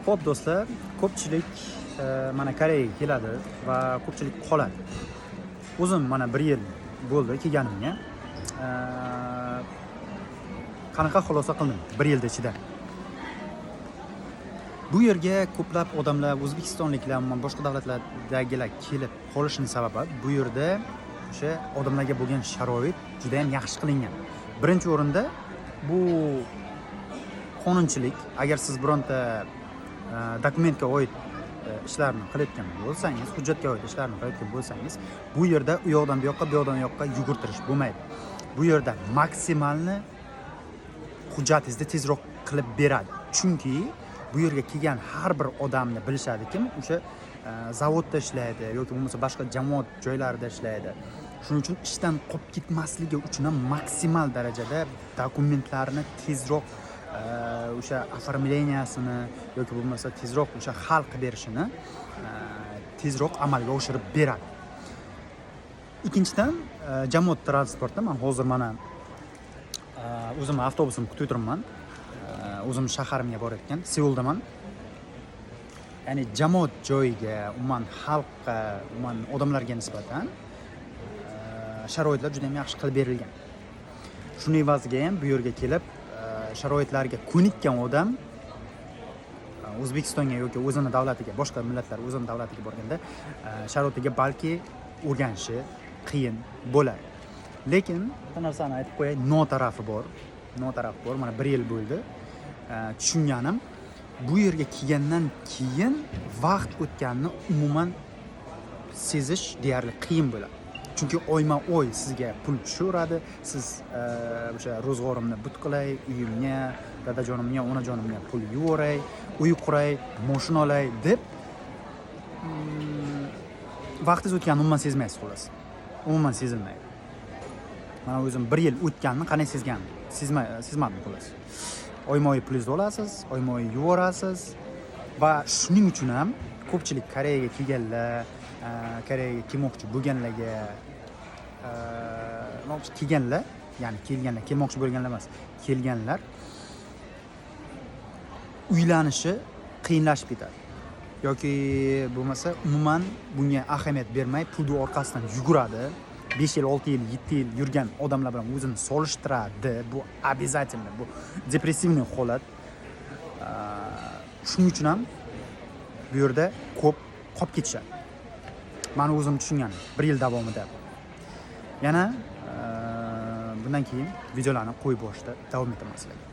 Xo'p, do'stlar, ko'pchilik mana Koreyaga keladi va ko'pchilik qoladi. O'zim mana bir yil bo'ldi kelganimga. Qanaqa xulosa qildim bir yilda ichida? Bu yerga ko'plab odamlar, o'zbekistonliklar, umuman boshqa davlatlardagilar kelib qolishini sababi bu yerda o'sha odamlarga bo'lgan sharoit juda ham yaxshi qilingan. Birinchi o'rinda bu qonunchilik. Agar siz bironta dokumentga oid ishlarni qilayotgan bo'lsangiz, hujjatga oid ishlarni qilayotgan bo'lsangiz, bu yerda u yoqdan bu yoqqa, bu yoqdan u yoqqa yugurtirish bo'lmaydi. Bu yerda максимальный hujjatingizni tezroq qilib beradi, chunki bu yerga kelgan har bir odamni bilishadi, kim o'sha zavodda ishlaydi yoki bo'lmasa boshqa jamoat joylarida ishlaydi. Shuning uchun ishdan qolib ketmasligi uchun ham maksimal darajada dokumentlarni tezroq o'sha оформления sini yoki bo'lmasa tezroq o'sha hal qilib berishini tezroq amalga oshirib beradi. Ikkinchidan, jamoat transportida man hozir mana o'zimni avtobusimni kutib turibman, o'zim shaharimga borayotgan, Seuldaman. Ya'ni jamoat joyiga, umuman xalqqa, umuman odamlarga nisbatan sharoitlar juda ham yaxshi qilib berilgan. Shuni evaziga ham bu yerga kelib sharoitlarga ko'nikkan odam O'zbekistonga yoki o'zini davlatiga, boshqa millatlar o'zini davlatiga borganda sharoitiga balki o'rganishi qiyin bo'ladi. Lekin bitta narsani aytib qo'yay, но tarafi bor, но tarafi bor. Mana bir yil bo'ldi. Tushunganim, bu yerga kelgandan keyin vaqt o'tganini umuman sezish deyarli qiyin bo'ladi, chunki oyma oy sizga pul tushaveradi. Siz o'sha ro'zg'orimni but qilay, uyimga, dadajonimga, onajonimga pul yuboray, uy quray, moshina olay deb vaqtingiz o'tganini umuman sezmaysiz. Xullas, umuman sezilmaydi. Mana o'zim bir yil o'tganini qanday sezgandim, sezmadim. Xullas, oyma oy pulingizni olasiz, oyma oy yuborasiz va shuning uchun ham ko'pchilik Koreyaga kelganlar, Koreyaga kelmoqchi bo'lganlarga, kelganlar, ya'ni kelganlar, kelmoqchi bo'lganlar emas, kelganlar uylanishi qiyinlashib ketadi yoki bo'lmasa umuman bunga ahamiyat bermay, pulni orqasidan yuguradi. 5 yil, 6 yil, 7 yil yurgan odamlar bilan o'zini solishtiradi. Bu обязательно, bu депрессивный holat. Shuning uchun ham bu yerda ko'p qolib ketishadi. Mani o'zim tushunganim bir yil davomida. Yana bundan keyin videolarni qo'yib borishda davom etaman sizlarga.